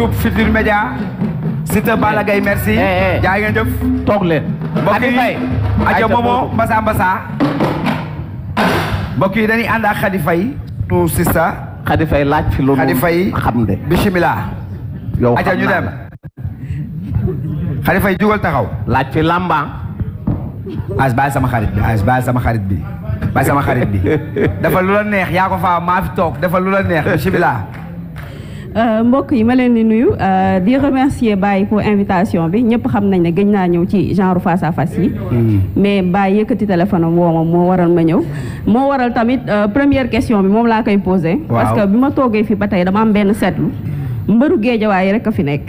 groupe Futurs Médias. Siteu Balla Gaye merci. jaa ngeen jëf. toog leen. mbokk yi aja Momo Mbassa Mbassa. mbokk yi dañuy ànd ak Khady Faye. tu sista. Khady Faye laaj fi lu Khady Faye xam de. bismillah. yow aja ñu dem. Khady Faye jugal taxaw. laaj fi lamba. as bàyyi sama xarit bi as bàyyi sama xarit bi. bàyyi sama xarit bi. dafa lu la neex yaa ko faa maa fi toog dafa lu la neex bismillah. mbokk yi ma leen di nuyu di remercier Baye pour invitation bi ñëpp xam nañ ne gëj naa ñëw ci genre face à face yi. mais Baye yëkkati téléphone am woo ma moo waral ma ñëw. moo waral tamit première question bi moom laa koy posé. parce que bi ma toogee fi ba tey dama am benn seetlu. mbëru géejawaay rek a fi nekk.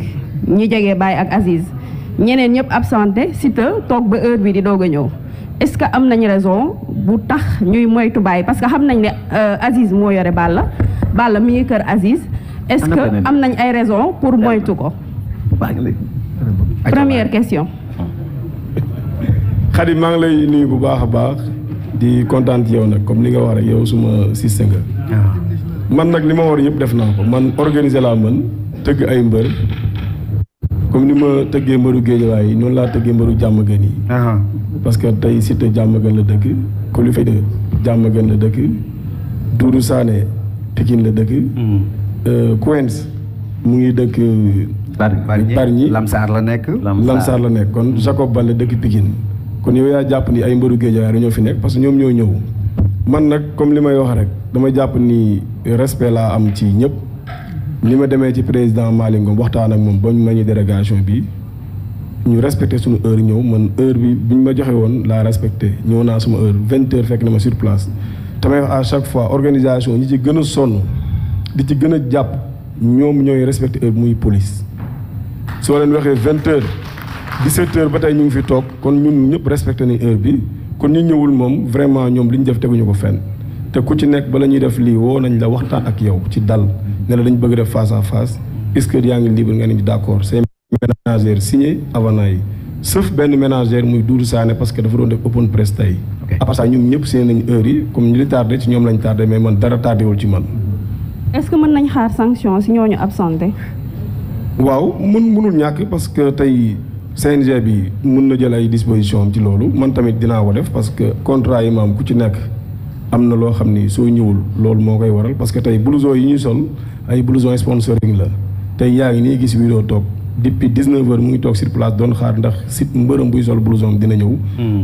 ñi jege Baye ak Aziz. ñeneen ñëpp absenté Siteu toog ba heure bi di doog a ñëw. est-ce que am nañ raison bu tax ñuy moytu Baye parce que xam nañ ne Aziz moo yore Balla. Balla mi ngi kër Aziz. est-ce que am nañ ay raison pour moytu ko. première question. Khady maa ngi lay nuyu bu baax a baax di kontaan ci yow nag comme li nga wax rek yow suma système nga. man nag li ma war yëpp def naa ko man organiser laa mën tëgg ay mbër comme ni ma tëggee mbëru géejawaay yi noonu laa tëggee mbëru jàmmagën yi. parce que tey Siteu jàmmagën la dëkk Coly Faye de jàmmagën la dëkk Doudou Sané Pikine la dëkk. Queens mu ngi dëkk Bargny Lamsar la nekk. Lamsar la nekk kon Jacob Baldé dëkk Pikine kon yow yaa jàpp ni ay mbëru géejawaay ñoo fi nekk parce que ñoom ñoo ñëw man nag comme li may wax rek dama jàpp ni respect laa am ci ñëpp ni ma demee ci président Malick Ngom waxtaan ak moom ba ñu meññ délégation bi ñu respecté suñu heure ñëw man heure bi ñu ma joxe woon laa respecté ñëw naa suma heure 20h fekk na ma sur place tamay wax à chaque fois organisation ñi ci gën a sonn di ci gën a jàpp ñoom ñooy respecté heure muy police soo leen waxee 20h 17h ba tey ñu ngi fi toog kon ñun ñëpp respecté nañ heure bi kon ñu ñëwul moom vraiment ñoom li ñu def teguñu ko fenn te ku ci nekk bala ñuy def lii woo nañ la waxtaan ak yow ci dal ne la dañ bëgg def face à face est-ce que yaa ngi libre nga ne d'accord c'est ménagère signé avenant yi sauf benn ménagère muy Doudou Sané parce que dafa doon def open press tey à part ça ñoom ñëpp seen nañ heure yi comme ñu li tardé ci ñoom lañ tardé mais man dara tardéwul ci man. est-ce que mën nañ xaar sanction si ñooñu absenté. waaw mënul ñàkk parce que tey CNG bi mun na jël ay disposition ci loolu man tamit dinaa ko def parce que contrat yi maam ku ci nekk am na loo xam ni soo ñëwul loolu moo koy waral parce que tey blouson yi ñuy sol ay blouson sponsoring la tey yaa ngi nii gis vidéo toog depuis 19h mu ngi toog sur place doon xaar ndax sit mbërëm buy sol blouson dina ñëw.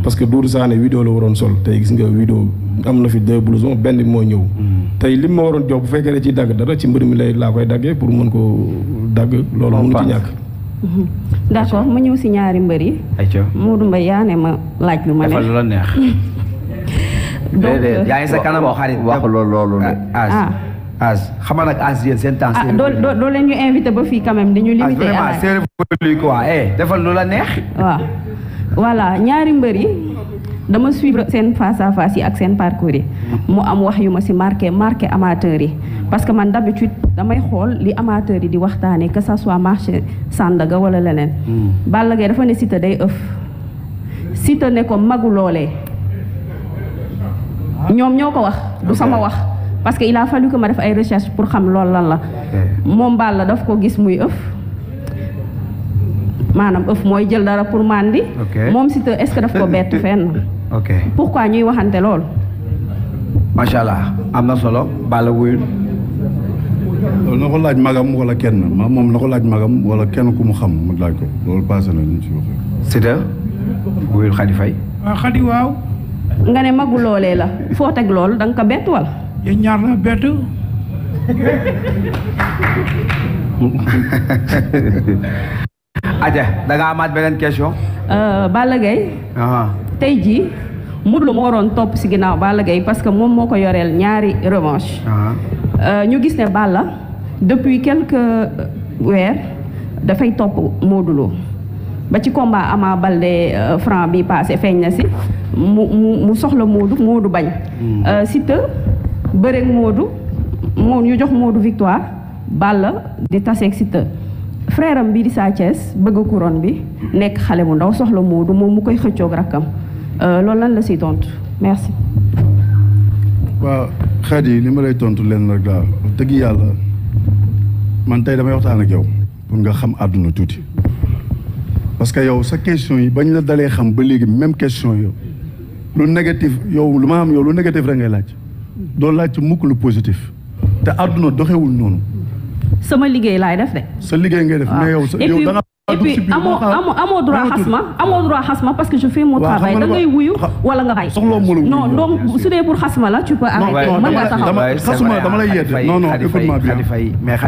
parce que Doudou Sané vidéo la waroon sol tey gis nga vidéo am na fi 2 blousons benn bi moo ñëw. tey lim ma waroon jox bu fekkee ne ci dagg dara ci mbër mi laa koy daggee pour mën ko dagg. loolu mënu ci ñàkk. d'accord ma ñëw si ñaari mbër yi. Modou Mbaye yaa ne ma laaj lu ma ne. defal lu la neex. donc yaa ngi sa kanam xarit wax loolu ne. xam nga nag as yéen seen temps. doo leen ñu invité ba fii quand même dañu limité. vraiment c'est révolu quoi defal lu la neex. waaw voilà ñaari mbër yi dama suivre seen face à face yi ak seen parcours yi. mu am wax yu ma si marqué amateurs yi. parce que man d'habitude damay xool li amateurs yi di waxtaanee que ça soit marché Sandaga wala leneen. Balla Gaye dafa ne Siteu day ëff. Siteu ne ko magu loolee. ñoom ñoo ko wax du sama wax. parce que il a fallu que ma def ay recherche pour xam loolu lan la. moom Balla daf ko gis muy ëff. maanaam ëff mooy jël dara pour mandi. moom Siteu est-ce que daf ko bett fenn. pourquoi ñuy waxante lool. macha allah am na solo Balla wuyul. loolu na ko laaj magam wala kenn moom na ko laaj magam wala kenn ku mu xam mu laaj ko loolu passé na ñu ci waxee. Siteu wuyul Khady Faye. waaw Khady waaw. nga ne magu loolee la foo teg loolu da nga ko bett wala. yéen ñaar la bett. aja da nga amaat beneen question. Balla Gaye. tey jii Modou Lo moo waroon topp si ginnaaw Balla Gaye parce que moom moo ko yoreel ñaari revanche. ñu gis ne Balla depuis quelques weer dafay topp Modou Lo ba ci combat Ama Baldé Franc bi passé feeñ na si mu soxla Modou bañ. Siteu bëreeg Modou ñu jox Modou victoire Balla di taseeg Siteu frère am bii di Sa Thiès bëgg couronne bi nekk xale bu ndaw soxla Modou moom mu koy xëccoog rakkam loolu lan la siy tontu merci. waaw Khady li ma lay tontu leen rek daal dëgg yàlla man tey damay waxtaan ak yow pour nga xam àdduna tuuti parce que yow sa question yi bañ la dalee xam ba léegi même question yow lu négatif yow lu ma xam yow lu négatif rek ngay laaj doo laaj ci mukk lu positif te àdduna doxewul noonu. sama liggéey laay def de. sa liggéey ngay def mais yow yow da nga. et puis amoo droit xas ma parce que je fais mon travail da ngay wuyu wala nga xay. soxla mu la non donc su dee pour xas ma la tu peux arrêter mën nga taxaw. xasuma dama lay yedde non non écoute-moi bien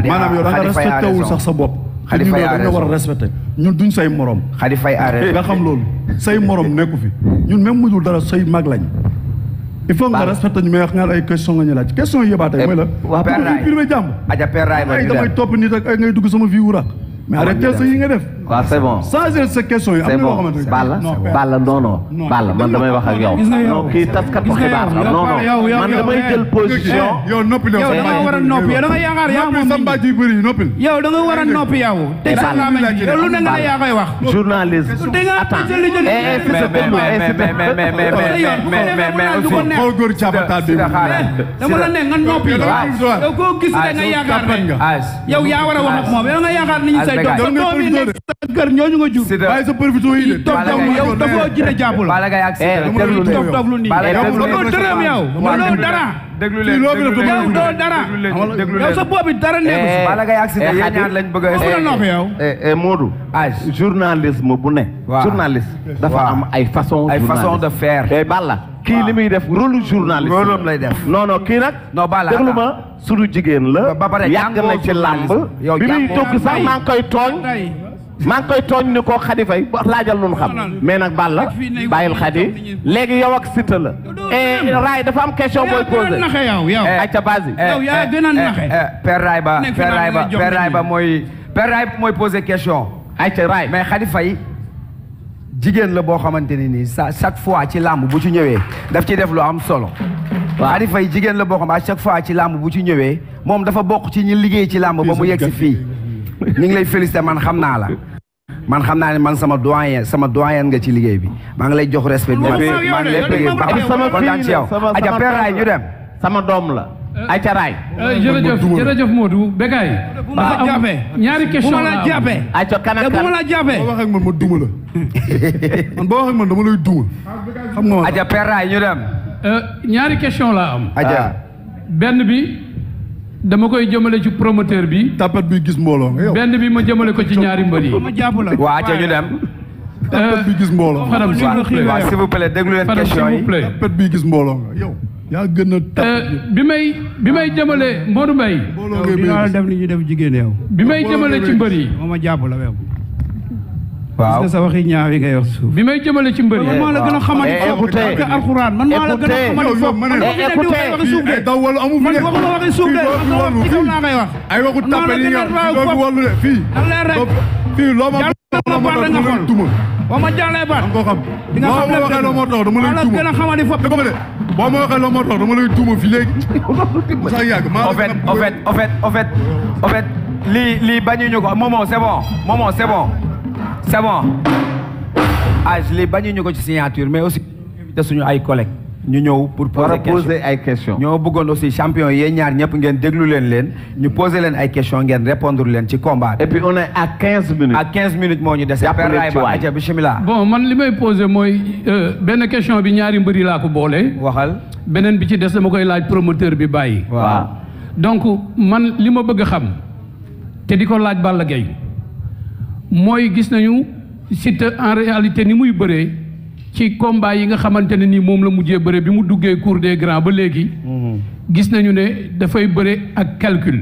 maanaam yow da nga respecté wul sax sa bopp. Khady Faye dañ la war a respecté ñun duñ say morom. Khady Faye arrêté nga xam loolu say morom nekku fi ñun même mujjul dara say mag lañ. il faut nga respecté ñu may wax nga ay question nga ñu laaj question yi yëbaatee mooy la. waaw Père Ray bi may jàmm. aja Père Ray ba ñu dem damay topp nit ak ay ngay dugg sama vie wu raak. mais arrêté sa yi nga def. waaw c'est bon changer sa question yi am na loo xamante ne. Balla non Balla man damay wax ak yow. non kii taskatu xibaar la non man damay jël position. yow noppi yow da nga war a noppi yow da nga yaakaar yaa moom sa mbaaj yu bëri noppi. yow da nga war a noppi yow. teg sa làmmiñ yow lu ne nga yaa koy wax. journaliste. attends xool góor caabataal bi. dama la ne nga noppi. yow koo gis da nga yaakaar ne yow yaa war a wax ak moom yow nga yaakaar ni ñu say doom doom yi nekk sa kër ñooñu nga jur. bàyyi sa profito yi de. yow dafoo jine jàpp la. dof lu nii yow dërëm yow mënoo dara. déglu leen yow doo dara. yow sa boobi dara nekku si. bala ngay accident yéen ñaar lañ bëgg a noppi yow. Modou. journalisme bu ne. journaliste dafa am ay façon de faire. Balla kii li muy def rôle journaliste. rôle lay def. non kii nag. non Balla déglu ma suñu jigéen la. ba pare yàgg na ci làmb. bi muy togg sax maa ngi koy tooñ ni ko Khady Faye laajal lu xam. mais nag Balla bàyyil Khady léegi yow ak Siteu la. Ray dafa am question booy posé. ayca basi. yow yaa gën a naxe. Père Ray ba mooy posé question. ayca Ray mais Khady Faye jigéen la boo xamante ne nii chaque fois ci làmb bu ci ñëwee daf ci def lu am solo. Khady Faye jigéen la boo xam chaque fois ci làmb bu ci ñëwee moom dafa bokk ci ñi liggéey ci làmb ba mu yegg si fii. ñu ngi lay félicité man xam naa la. man xam naa ne man sama doyen nga ci liggéey bi maa ngi lay jox respect bi. maa ngi lay bëggee baax kontaan ci yow. aja Père Ray ñu dem. sama doom la. ayca Ray. jërëjëf Modou Bekay. dafa am ñaari question la jàppee. ayca kan ak kan bu ma la jàppee. boo wax ak man ma duma la. man boo wax ak man dama lay duma. xam nga aja Père Ray ñu dem. ñaari question laa am. aja benn bi dama koy jëmale ci promoteur bi. tapet bi gis mbooloo nga yow. benn bi ma jëmale ko ci ñaari mbër yi. ma jàpp la. waa aja ñu dem. tapet bi gis mbooloo. Fadam s'il vous plaît déglu leen question yi. tapet bi gis mbooloo nga yow. yaa gën a tapet. bi may jëmale Modou Mbaye. mbooloo ngay yow def li ñuy def jigéen yow. bi may jëmale ci mbër yi. ma jàpp la yow. waaw sa waxi ñaaw yi ngay wax suuf. bi may jëmale ci mbër yi. man maa la gën a xamante foofu que alxuraan man maa la gën a xamante foofu. daw wala amu fi man waxuma waxi suuf de man ci kaw laa koy wax. ay waxu tapet yi nga doo fi wallu de fii. fii loo ma duma. boo ma jàllee baat. ko xam di nga xam boo ma waxee loo ma tax dama lay la gën a xamante foofu. dëgg ma de boo ma waxee loo ma tax dama lay duma fii léegi. sax yàgg au fait lii bañuñu ko Momo c'est bon c'est bon lii bañuñu ko ci signature mais aussi invité suñu ay collègues ñu ñëw pour poser ay questions ñoo bëggoon aussi champion yéen ñaar ñëpp ngeen déglu leen ñu poser leen ay questions ngeen répondre leen ci combat et puis on est à 15 minutes. à 15 minutes moo ñu dese. Père Ray ba aja bismillah. bon man li may poser mooy benn question bi ñaari mbëri laa ko boole. waxal. beneen bi ci des dama koy laaj promoteur bi bàyyi. waaw donc man li ma bëgg a xam te di ko laaj Balla Gaye mooy gis nañu Siteu en réalité ni muy bëree ci combat yi nga xamante ne ni moom la mujjee bëree bi mu duggee cour des grands ba léegi. gis nañu ne dafay bëre ak calcul.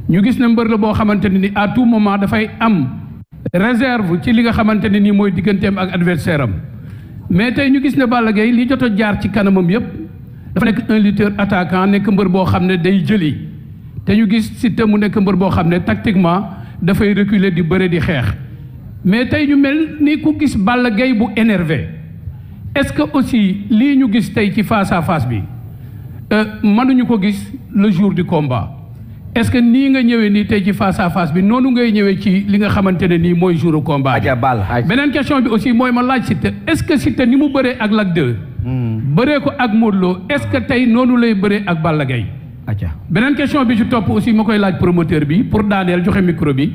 ñu gis ne mbër la boo xamante ne ni à tout moment dafay am réserve ci li nga xamante ne nii mooy digganteem ak adversaire am mais tey ñu gis ne Balla Gaye li jot a jaar ci kanamam yépp dafa nekk un lutteur attaquant nekk mbër boo xam ne day jëli te ñu gis Siteu mu nekk mbër boo xam ne tactiquement dafay reculer di bëre di xeex mais tey ñu mel ni ku gis Balla Gaye bu énervé est-ce que aussi lii ñu gis tey ci face à face bi mënuñu ko gis le jour du combat est-ce que nii nga ñëwee nii tey ci face à face bi noonu ngay ñëwee ci li nga xamante ne nii mooy jour combat bi. beneen question bi aussi mooy ma laaj Siteu est-ce que Siteu ni mu bëree ak Lac 2 bëree ko ak Modou Lo est-ce que tey noonu lay bëree ak Balla Gaye beneen question bi ci topp aussi ma koy laaj promoteur bi pour daaneel joxe micro bi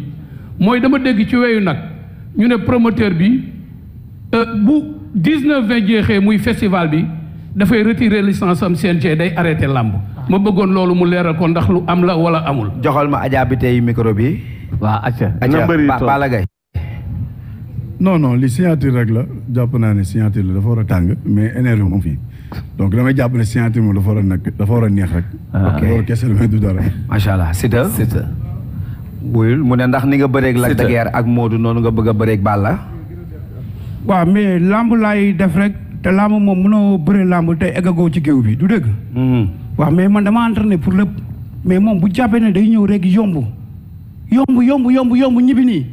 mooy dama dégg ci weyu nag ñu ne promoteur bi bu 19-20 jeexee muy festival bi dafay retirer licence am CNG day arrêté làmb ma bëggoon loolu mu leeral ko ndax lu am la wala amul. joxal ma Adja bi tey micro bi. waaw acca Balla Gaye non li signature rek la jàpp naa ne signature la dafa war a tàng mais énergie moom fii donc damay jàpp ne signature moom dafa war a neex rek. ok loolu kese la mais du dara. macha allah Siteu. wuyul mu ne ndax ni nga bëreeg Lac de Guiers ak Modou noonu nga bëgg a bëreeg Balla. waaw mais lamb laay def rek te lamb moom mënoo bëre lamb tey eggagoo ci géew bi du dëgg. waaw mais man dama entraîné pour lépp mais moom bu jàppee ne day ñëw rek yomb ñibbi nii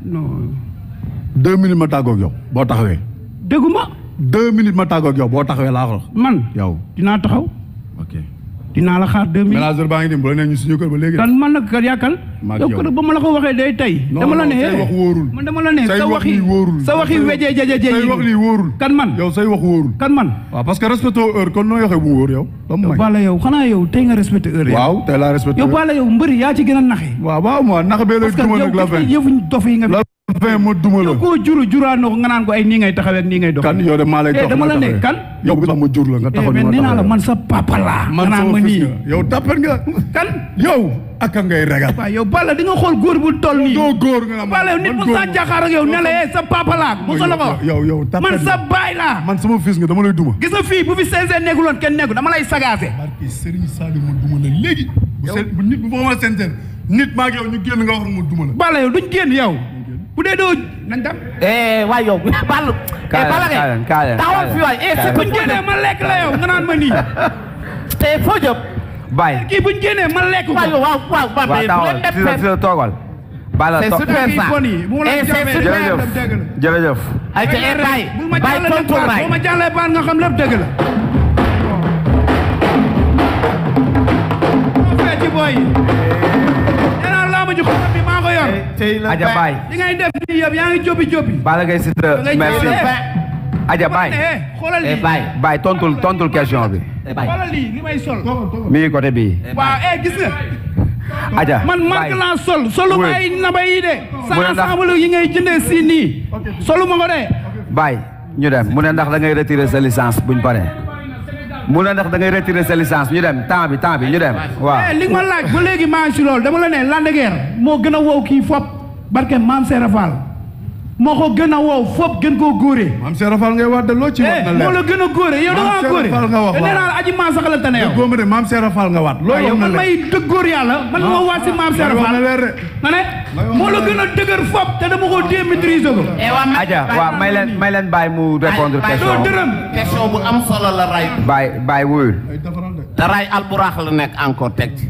non. 2 minutes ma tàggoog yow boo taxawee. dégguma. 2 minutes ma tàggoog yow boo taxawee laa wax. man yow dinaa taxaw. ok dinaa la xaar 2 minutes. ménageur baa ngi dem bu la nee ñu suñu kër ba léegi. kan man nag kat yàkkal. yow kër ba ma la ko waxee day tey. dama la ne say wax wóorul. man dama la ne say wax lii wóorul. sa waxi wejee jeje say wax lii wóorul. kan man yow say wax wóorul. kan man. waaw parce que respecté heure kon noo yoxee bu wóor yow. Balla yow xanaa yow tey nga respecté heure. waaw tey laa respecté yow Balla yow mbëri yaa ci gën a naxe. waaw moi nax bee lay duma nag la fin yëfuñ dof yi nga fin ma duma la koo juraanoo nga naan ko ay nii ngay taxawee ak nii ngay dox. kan yow de maa lay dox dama la ne kan. yow bu tax ma jur la nga taxaw mais nee naa la man sa papa laa. man sama fils nga yow tapet nga. kan yow aka ngay ragal. waaw yow Balla di nga xool góor bu toll nii. doo góor nga Balla yow nit mu sa jàkkaar ak yow ne la sa papa laa. mu sa la ko yow tapet man sa baay laa. man sama fils nga dama lay duma. gis nga fii bu fi CNG nekkuloon kenn nekku dama lay sagaase. barke Serigne Saliou ma duma la léegi. bu nit bu ma CNG nit maa ngi yow ñu génn nga wax ma duma la. Balla yow duñ génn yow. bu dee doo nañ dem. waay yow Balla. Balla Gaye taxawal fi waay si buñ génnee ma lekk la yow nga naan ma nii. te foo jëm. Baye kii buñ génnee ma lekk ko. waaw taxawal toogal. Balla c'est super ça jërëjëf. ay ca Baye tontu Baye bu ma jàllee baan nga xam lépp dëgg la. ci boy Adja Baye li ngay def nii yëpp yaa ngi jóbi Balla Gaye Siteu merci Adja Baye xoolal lii Baye tontul question bi xoolal lii li may sol mi ngi côté bii waaw gis nga Adja man marque laa solu ma ay naba yi de sa ensemble yi ngay jëndee si nii solu ma ko de Baye ñu dem mu ne ndax da ngay retirer sa licence buñ paree mu ne ndax da ngay retirer sa licence ñu dem temps bi ñu dem waaw. li nga ma laaj ba léegi maa ngi si loolu dama la ne Lac de Guiers moo gën a wow kii fop barke Maam Serap Fall moo ko gën a wow fop gën koo góore. Maam Serap Fall ngay wax de loo ci wax na leer moo la gën a góore yow da ngaa góore nee naa la aji maa sax la tane yow. góoma de Maam Serap Fall nga waat loolu yow man may dëgg góor yàlla man ma waat si Maam Serap Fall ma ne moo la gën a dëgër fop te dama ko dee maîtriser ko. Adja waaw may leen bàyyi mu répondre question question bu am solo la ray bàyyi wuyul da ray alburax la nekk encore teg ci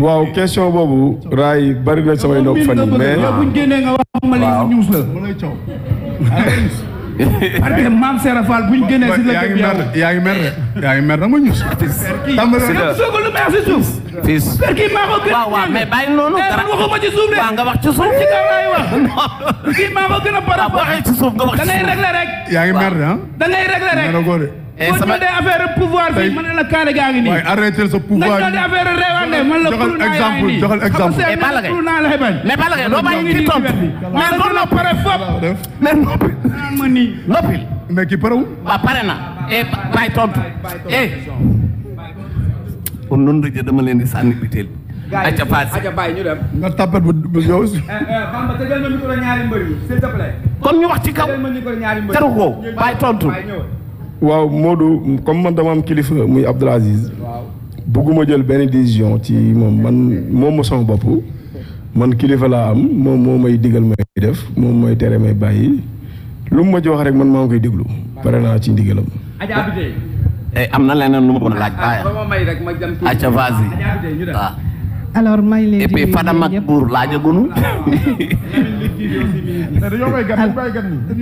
waaw question boobu raay bari na samay nopp fan yi mais buñ génnee nga wax ma li ñuus la parce que Maam Serap Fall buñ génnee si la yaa ngi mer dama ñuus soo ko lu may wax si suuf fils per kii maa ko gën waaw mais bàyyi noonu dara waxuma ci suuf de waaw nga wax ci suuf ci kaw laay wax kii maa ko gën a par rapport waxee ci suuf nga wax da ngay régler rek yaa ngi mer de da ngay régler rek boo ñëwee affaire pouvoir fii man la kaale gaa ngi nii waaye arrêté sa pouvoir nga ñëw affaire réewande man la joxal exemple mais Balla Gaye doo bàyyi ci tontu mais kon na pare fop mais noppi naan ma nii noppi mais kii parewul waaw pare na bàyyi tontu kon noonu rek dama leen di sànni biteel Adja Baye ñu dem nga tapet bu yow Bamba tëjal ma micro ñaari mbër yi s'il te plaît kon ñu wax ci kaw jaru ko bàyyi tontu waaw Modou comme man dama am kilifa muy Abdoul Aziz bëgguma jël benn décision ci moom ma sama bopp man kilifa laa am moom moo may digal may def moom mooy tere may bàyyi lu mu ma ci wax rek man maa ngi koy déglu pare naa ci ndigalam. am na leneen lu ma bëgg a laaj bàyyi Adja vas-y waaw. alors may leen di et puis Fadam ak Bour laajagunu.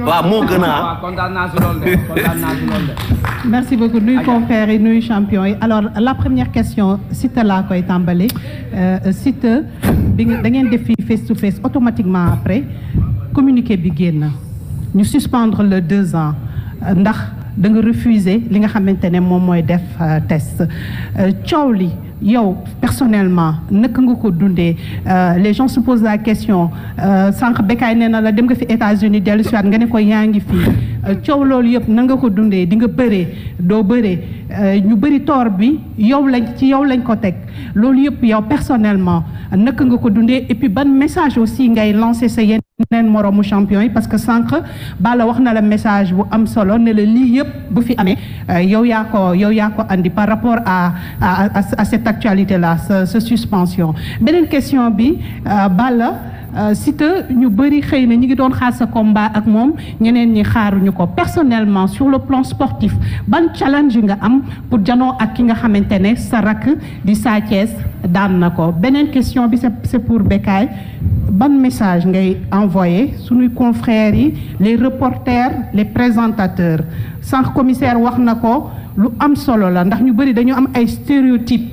waaw moo gën a kontaan naa si loolu de merci beaucoup nuy confrères yi nuy champion yi alors la première question Siteu laa koy tàmbali Siteu bi da ngeen def fii face to face automatiquement après communiqué bi génn ñu suspendre le 2 ans ndax da nga refuser li nga xamante ne moom mooy def test coow li yow personnellement naka nga ko dundee les gens se posent la question sànq Bécaye nee na la dem nga fi États-Unis dellu si waat nga ne ko yaa ngi fii coow loolu yëpp na nga ko dundee di nga bëree doo bëree ñu bëri toor bi yow lañ ko teg loolu yëpp yow personnellement naka nga ko dundee et puis ban message aussi ngay lancer sa yeneen moroomu champion yi parce que sànq Balla wax na la message bu am solo ne la lii yëpp bu fi amee yow yaa ko andi par rapport à cette actualité là sa suspension beneen question bi Balla Siteu ñu bëri xëy na ñi ngi doon xaar sa combat ak moom ñeneen ñi xaaruñu ko personnellement sur le plan sportif ban challenge nga am pour janoo ak ki nga xamante ne sa rakk di Sa Thiès daan na ko beneen question bi c'est pour Bécaye ban message ngay envoyé suñuy confrères yi les reporters les présentateurs sànq commissaire wax na ko lu am solo la ndax ñu bëri dañu am ay stéréotypes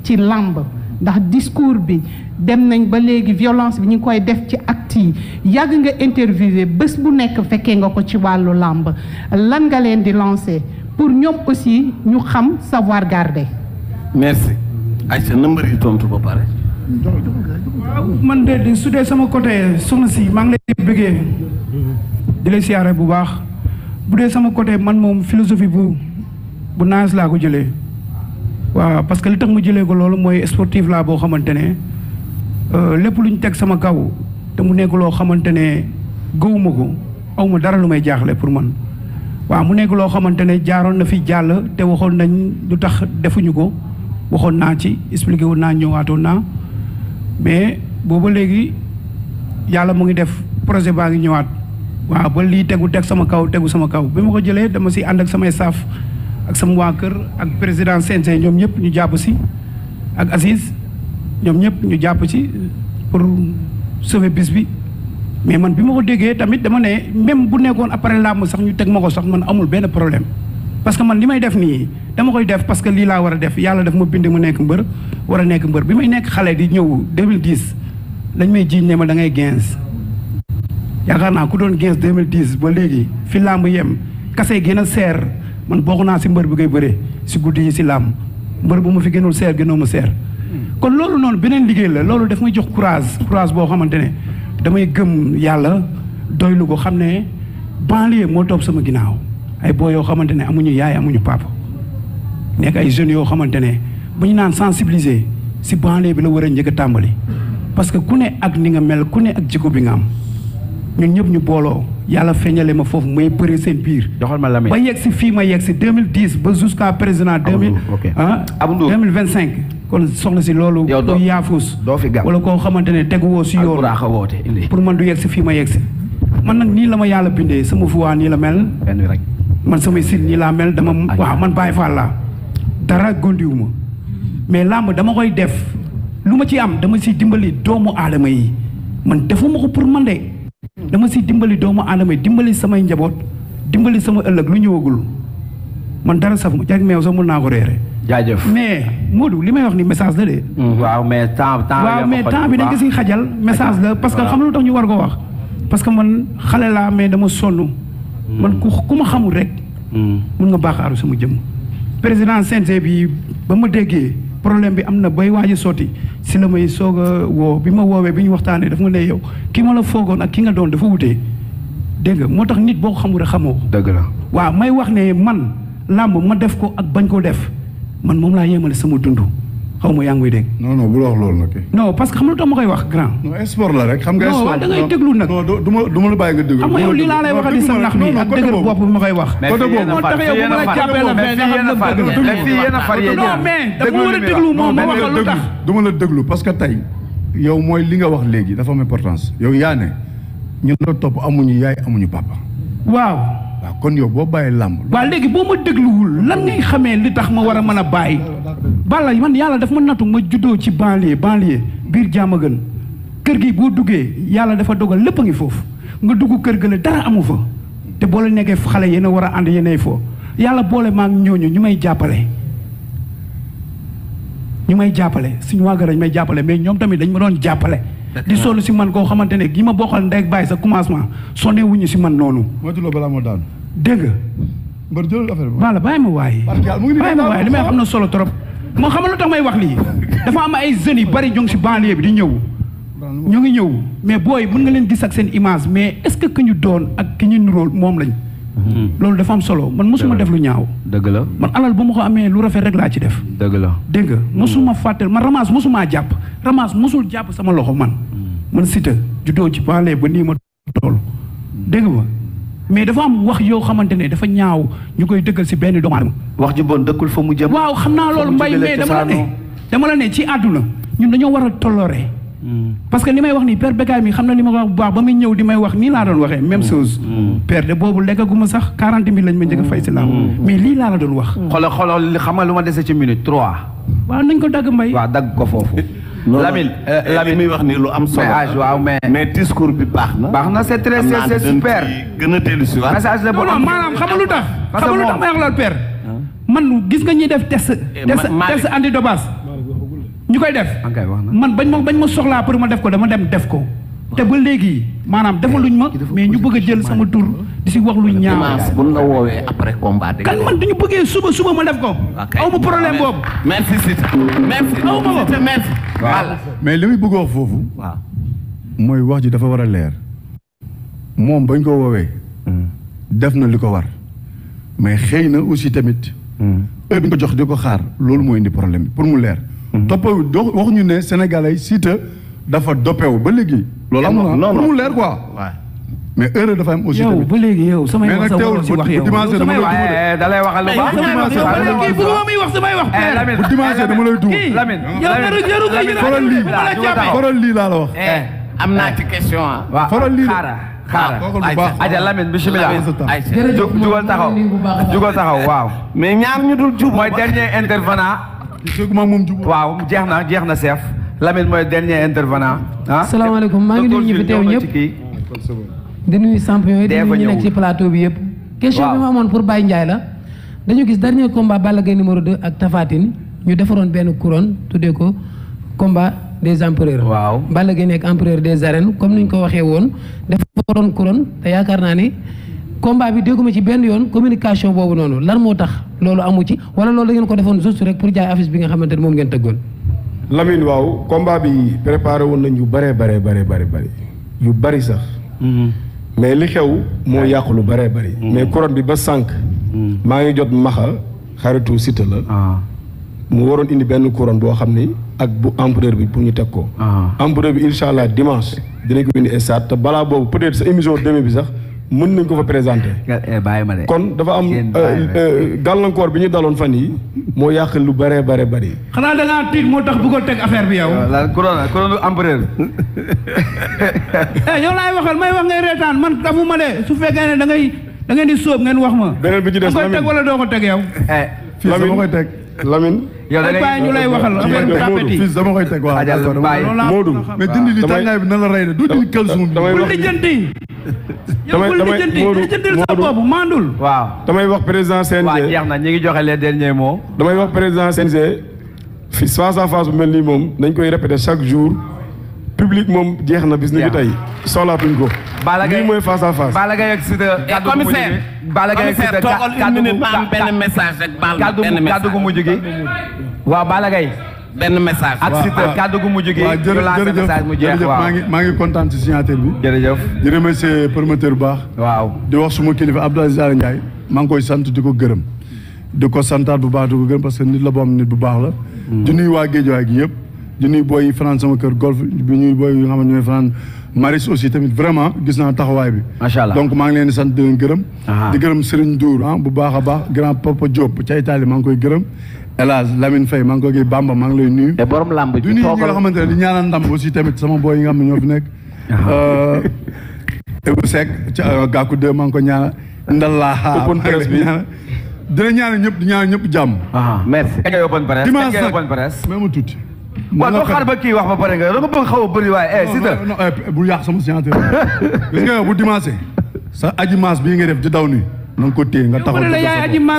ci lamb ndax discours bi dem nañ ba léegi violence bi ñu ngi koy def ci acte yi yàgg nga interviewé bés bu nekk fekkee nga ko ci wàllu làmb lan nga leen di lancer pour ñoom aussi ñu xam savoir garder. merci. Aïcha na mbëri tontu ba pare. waaw man de su dee sama côté soxna si maa ngi lay bëggee di lay siyaare bu baax bu dee sama côté man moom philosophie bu naas laa ko jëlee waaw parce que li tax mu jëlee ko loolu mooy sportif laa boo xamante ne lépp lu ñu teg sama kaw te mu nekk loo xamante ne gëwuma ko aw ma dara lu may jaaxle pour man waaw mu nekk loo xamante ne jaaroon na fi jàll te waxoon nañ lu tax defuñu ko waxoon naa ci expliqué woon naa ñëwaatoon naa mais booba léegi yàlla mu ngi def projet baa ngi ñëwaat waaw ba lii tegu sama kaw bi ma ko jëlee dama si ànd ak samay staff ak sama waa kër ak président CNG ñoom ñëpp ñu jàpp si ak Aziz ñoom ñëpp ñu jàpp ci pour sauver bis bi mais man bi ma ko déggee tamit dama ne même bu nekkoon après làmb sax ñu teg ma ko sax man amul benn problème parce que man li may def nii dama koy def parce que lii laa war a def yàlla daf ma bind mu nekk mbër war a nekk mbër bi may nekk xale di ñëw 2010 lañ may jiiñ ne ma da ngay 15 yaakaar naa ku doon 15 2010 ba léegi fi làmb yem kase gën a seer man bokk naa si mbër bi koy bëree si guddi yi si làmb mbër bu ma fi gënul seer gënoo ma seer kon loolu noonu beneen liggéey la loolu daf may jox courage boo xamante ne damay gëm yàlla doylu ko xam ne banlieue moo topp sama ginnaaw ay boo yoo xamante ne amuñu yaay amuñu papa nekk ay jeunes yoo xamante ne bu ñu naan sensibiliser si banlieue bi la war a njëkk a tàmbali parce que ku ne ak ni nga mel ku ne ak jikko bi nga am ñun ñëpp ñu booloo yàlla feeñale ma foofu may bëri seen biir. joxal ma Lamine ba yegg si fii ma yegg si 2010 ba jusqu'à président 2025 kon soxna si loolu. yow doo yaafus doo fi gàmm wala koo xamante ne teguwoo si yoon pour man du yegg si fii ma yegg si. man nag nii la ma yàlla bindee sama voix nii la mel. man samay sit nii laa mel dama waaw man Baye Fall laa dara gondiwu ma mais làmb dama koy def lu ma ci am dama si dimbali doomu aadama yi man defuma ko pour man de. dama si dimbali doomu aadama yi dimbali samay njaboot dimbali sama ëllëg lu ñëwagul man dara saf ma jag meew sax mun naa ko réere jaajëf mais Modou li may wax ni message la de. waaw mais temps bi dañ ko si xajal message la parce que xam lu tax ñu war ko wax parce que man xale laa mais dama sonn man ku ma xamul rek mun nga baaxaaru sama jëm président CNG bi ba ma déggee problème bi am na bay waaj a sotti si la may soog a woo bi ma woowee bi ñu waxtaanee dafa ma ne yow ki ma la foogoon ak ki nga doon dafa wutee dégg nga moo tax nit boo ko xamul rek xamoo. dëgg la waaw may wax ne man làmb ma def ko ak bañ ko def man moom laa yemale sama dund xaw ma yaa ngi may dégg. non bu la wax loolu nag. non parce que xam nga lu tax ma koy wax grand. non sport la rek xam nga. non waaw da ngay déglu nag. non du ma la bàyyi nga déglu. xam nga yow lii laa lay waxati sa nax bi ak dëgër bopp bi ma koy wax. mais fii yéen a far fii yéen a far mais fii yéen a far yéen non mais dafa war a déglu moom ma waxal lu tax. du ma la déglu parce que tey yow mooy li nga wax léegi dafa am importance yow yaa ne ñun la topp amuñu yaay amuñu papa. waaw. waaw kon yow boo bàyyi làmb. waaw léegi boo ma dégluwul lan ngay xamee li tax ma war a mën a bàyyi. Balla man yàlla daf ma nattu ma juddoo ci banlieue biir Diamaguène kër gi boo duggee yàlla dafa dogal lépp a ngi foofu nga dugg kër ga la dara amu fa te boo la nekkee xale yéen a war a ànd yéenay foo yàlla boole maa ngi ñooñu ñu may jàppale. suñu waa garañ may jàppale mais ñoom tamit dañ ma doon jàppale. di sonn si man koo xamante ne gi ma bokkal ndey ak bàyyi sa commencement sonné wuñu si man noonu. moytu balaa moo daanu. dégg nga. mbër jëlal affaire bi. voilà bàyyi ma waaye. bàyyi ma waaye li may xam na solo trop. moo xam lu tax may wax lii dafa am ay jeunes yu bari ñoo ngi si banlieue bi di ñëw ñoo ngi ñëw mais booy mën nga leen gis ak seen image mais est-ce que ñu doon ak ki ñu niróol moom lañ loolu dafa am solo man mosuma def lu ñaaw dëgg la man alal bu ma ko amee lu rafet rek laa ci def dëgg la dégg nga mosuma fàttal man Ramas mosumaa jàpp Ramas mosul jàpp sama loxo man Siteu juddoo ci banlieue ba nii ma toll dégg nga mais dafa am wax yoo xamante ne dafa ñaaw ñu koy dëggal si benn doomu aadama wax ju bon dëkkul fa mu jëm waaw xam naa loolu mbay mais dama la ne ci àdduna ñun dañoo war a tollooree parce que li may wax nii père Bécaye mi xam na li ma wax bu baax ba muy ñëw di may wax nii laa doon waxee même chose père de boobu lekkaguma sax 40 000 lañ ma njëkk a fay si laa mais lii laa la doon wax xoolal xam nga lu ma dese ci minute 3 waaw nañ ko dagg mbay waaw dagg ko foofu Lamine muy wax ni lu am solo waaw mais discours bi baax na c'est très c'est super gën a dellu si waat message la non maanaam xam nga lu tax may wax loolu père man gis nga ñuy def test antidopage ñu koy def man bañ ma soxlaa pour ma def ko dama dem def ko te ba léegi maanaam defaluñ ma mais ñu bëgg a jël sama tur di si wax lu ñaaw buñ la woowee après combat kan man duñu bëggee suba ma def ko aw ma problème boobu merci Siteu merci aw ma ko merci voilà mais li muy bëgg wax foofu mooy wax ji dafa war a leer moom bañ ko woowee def na li ko war mais xëy na aussi tamit heure bi nga ko jox di ko xaar loolu moo indi problème bi pour mu leer toppawu waxuñu ne Sénégalais Siteu dafa doppewu ba léegi loolu am na pour mu leer quoi mais heure dafa am aussi tamit ba léegi yow samay wax sa wax yow dimanche dama lay da lay waxal lu baax bu dimanche dama lay dugg Lamine foral lii laa la wax am naa ci question waaw foral lii xaaral aja Lamine bismillah jugal taxaw waaw mais ñaar ñu dul jub mooy dernier intervenant waaw jeex na chef Lamine mooy dernier intervenant salaamaaleykum maa ngi nuyu ñi fi teew ñëpp di nuyu champion yi di nuyu ñu nekk ci plateau bi yëpp question bi ma amoon pour Baye Ndiaye la dañu gis dernier combat Balla Gaye numéro 2 ak Tapha Tine ñu defaroon benn couronne tuddee ko combat des empereurs waaw Balla Gaye nekk empereur des arènes comme ni ñu ko waxee woon defaroon couronne te yaakaar naa ni combat bi dégguma ci benn yoon communication boobu noonu lan moo tax loolu amu ci wala loolu da ngeen ko defoon juste rek pour jaay affiche bi nga xamante ne moom ngeen tëggoon Lamine waaw combat bi préparé woon nañ yu bëree bëri yu bëri sax mais li xew moo yàqu lu bëree bëri mais couronne bi ba sànq maa ngi jot maxa xaritu Siteu la mu waroon indi benn couronne boo xam ni ak bu empereur bi pour ñu teg ko empereur bi incha allah dimanche dinañ ko indi stade te balaa boobu peut-être sa émission demee bi sax mën nañ ko fa présenté kon dafa am gàllankoor bi ñu daloon fan yi moo yàq lu bëree bëri xanaa da ngaa tiit moo tax bëggoon teg affaire bi yow couronne empereur yow laay waxal may wax ngay reetaan man dafuma de su fekkee ne da ngeen di sóob ngeen wax ma beneen bi ci des koy teg wala doo ko teg yow fii dama koy teg Lamine yow da ngay ñu lay waxal fii dama koy teg waaw Modou mais dindi li tàngaay bi na la rey de du dindi kalsum bi bul lijjanti yow bul lijjantil sa boobu mandul waaw damay wax président CNG waaw jeex na ñu ngi joxe les derniers mots damay wax président CNG fi face à face bu mel nii moom nañ koy répéter chaque jour public moom jeex na bis ni ki tey soxlaatuñ ko lii mooy face à face Balla Gaye ak Siteu commissaire Balla Gaye ak Siteu toogal une minute ma am benn message rek kaddu gu mujj gi waaw Balla Gaye benn message ak Siteu kaddu gu mujj gi ñu lancé message mu jeex waaw maa ngi kontaan ci signature bi jërëjëf di remercier promoteur bu baax waaw di wax suma kilifa Abdou Aziz Ala Ndiaye maa ngi koy sant di ko gërëm di ko santaat bu baax di ko gërëm parce que nit la boo xam nit bu baax la di nuyu waa Guédiawaye gi yëpp di nuyu booy yi fanaan sama kër golf bi ñuy booy yi nga xam ne ñooy fanaan Maris aussi tamit vraiment gis naa taxawaay bi macha allah donc maa ngi leen di sant di leen gërëm di gërëm Serigne Dour bu baax a baax grand Papa Diop ca Italie maa ngi koy gërëm El Hadj Lamine Faye maa ngi koy gërëm Bamba maa ngi lay nuyu te borom lamb du nuyu ñi nga xamante ne di ñaanal ndam aussi tamit sama booy yi nga xam ne ñoo fi nekk Ebou Seck ca Gakou 2 maa ngi ko ñaanal ndallaa open press bi dina ñaanal ñëpp di ñaanal ñëpp jàmm merci dimanche nag open press même tuuti waaw doo xaar ba kii wax ba pare nga da nga bëgg xaw a bëri waaye Siteu bu yàq sama signature gis nga bu dimanche sa aji maas bii nga def di daw nii na nga ko téye nga taxaw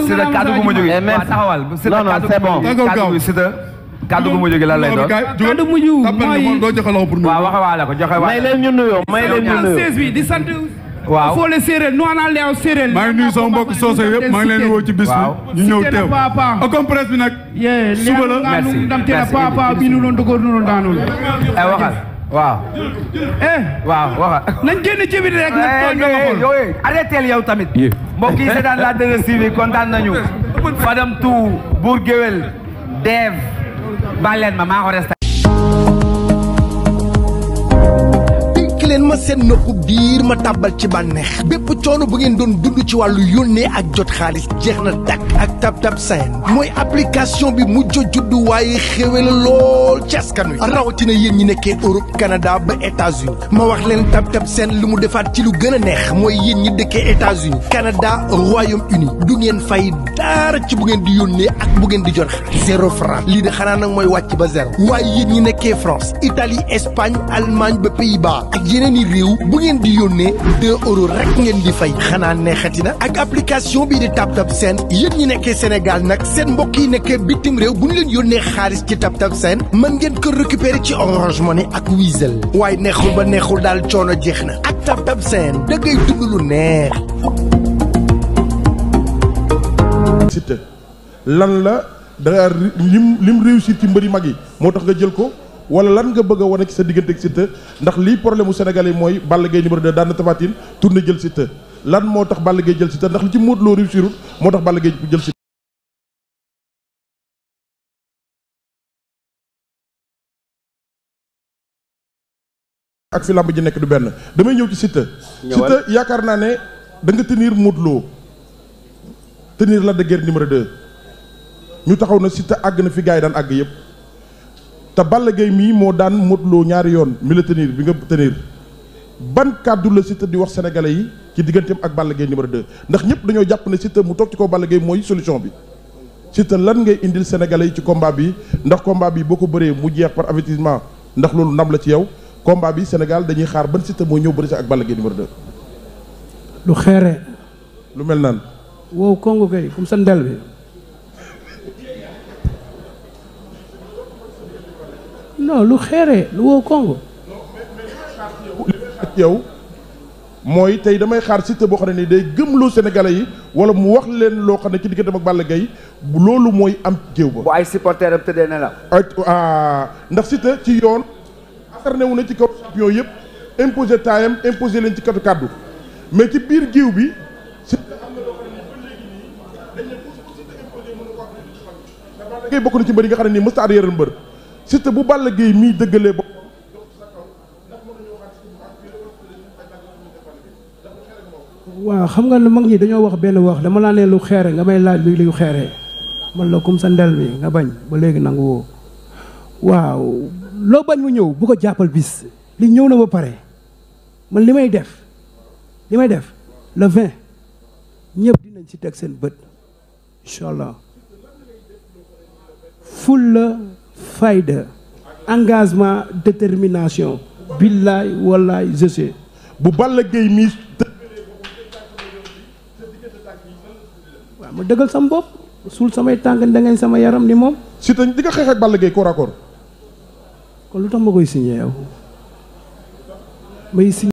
Siteu kaddu gu mujj gi waaw taxawal Siteu kaddu gu mujj gi lan lay doon kaddu mujj mooy doo joxe loxo pour waaw waxawaale ko joxe may leen ñu nuyoo may leen ñu nuyoo bi di sant waaw foo le séeréer nu ana leew séeréer maa ngi nuyu sama mbokk soose yëpp maa ngi leen di woo ci bis bi ñu ñëw teew Okom Presse bi nag suba la merci ndam teel papa bi nu doon dogoor nu doon daanul waxal waaw waaw waxal nañ génn ci biir rek nag tooñ nga xool yow arrêté yow tamit mbokk yi seetaan la 2STV kontaan nañu Fadam Tou Bour Gueweul Dave baal leen ma maa ko resté leen ma seen nopp biir ma tàbbal ci bànneex bépp coono bu ngeen doon dund ci wàllu yónnee ak jot xaalis jeex na dakk ak TapTap Send mooy application bi mujj juddu waaye xéwe la lool ci askan wi rawatina yéen ñi nekkee Europe Canada ba États-Unis ma wax leen TapTap Send lu mu defaat ci lu gën a neex mooy yéen ñi dëkkee États-Unis Canada Royaume-Uni du ngeen fay dara ci bu ngeen di yónnee ak bu ngeen di jot xaalis 0 franc lii de xanaa nag mooy wàcc ba zéro waaye yéen ñi nekkee France Italie Espagne Allemagne ba Pays-Bas yeneen i réew bu ngeen di yónnee 2 euros rek ngeen di fay xanaa neexati na ak application bii di TapTap Send yéen ñi nekkee Sénégal nag seen mbokk yi nekkee bitim réew bu ñu leen yónnee xaalis ci TapTap Send mën ngeen ko récupérer ci Orange Money ak Wizall waaye neexul ba neexul daal coono jeex na ak TapTap Send da ngay dund lu neex. Siteu lan la da lim réussir ci mbëri mag yi moo tax nga jël ko. wala lan nga bëgg a wane ci sa diggante ak Siteu ndax lii problème mu Sénégalais mooy Balla Gaye numéro 2 daan na Tapha Tine tourné jël Siteu lan moo tax Balla Gaye jël Siteu ndax li ci Modou Lo réussirul moo tax Balla Gaye jël Siteu ak fi lamb ji nekk du benn damay ñëw ci Siteu Siteu yaakaar naa ne da nga tenir Modou Lo tenir Lac de Guiers numéro 2 ñu taxaw na Siteu àgg na fi gars yi daan àgg yëpp te Balla Gaye mii moo daan Modou Lo ñaari yoon mi la tenir bi nga tenir ban kàddu la Siteu di wax sénégalais yi ci digganteem ak Balla Gaye numéro 2 ndax ñëpp dañoo jàpp ne Siteu mu toog ci kaw Balla Gaye mooy solution bi Siteu lan ngay indil sénégalais yi ci combat bi ndax combat bi boo ko bëree mu jeex par avertissement ndax loolu ndam la ci yow combat bi Sénégal dañuy xaar ban Siteu mooy ñëw bëri ak Balla Gaye numéro 2. lu xeere lu mel naan wow Congo kay comme sa ndel bi non lu xeere lu wow Congo ak yow mooy tey damay xaar Siteu boo xam ne nii day gëmloo sénégalais yi wala mu wax leen loo xam ne ci diggante ak Balla Gaye loolu mooy am géew ba bu ay supporter am tëddee ne la ndax Siteu ci yoon acharné wu na ci kaw champion yëpp imposé taayam imposé leen ci katu kàddu mais ci biir géew bi Siteu am na loo xam ne ba léegi nii dañ ne pour Siteu imposé mën na ko wax Balla Gaye bokk na ci mbër yi nga xam ne nii mësta arrière mbër Siteu bu Balla Gaye mii dëggalee bopp waaw xam nga ne mag ñi dañoo wax benn wax dama laa ne lu xeere nga may laaj luy xeere man la comme sa ndel bi nga bañ ba léegi nangu woo waaw loo bañ mu ñëw bu ko jàppal bis li ñëw na ba pare man li may def le 20 ñëpp dinañ ci teg seen bët incha allah fulla fayda engagement détermination billaay wallaay je sais bu Balla Gaye mii waaw ma dëggal sama bopp suul samay tànk da ngeen sama yaram ni moom Siteu di nga xeex ak Balla Gaye corps à corps kon lu tax ma koy signé yow may signé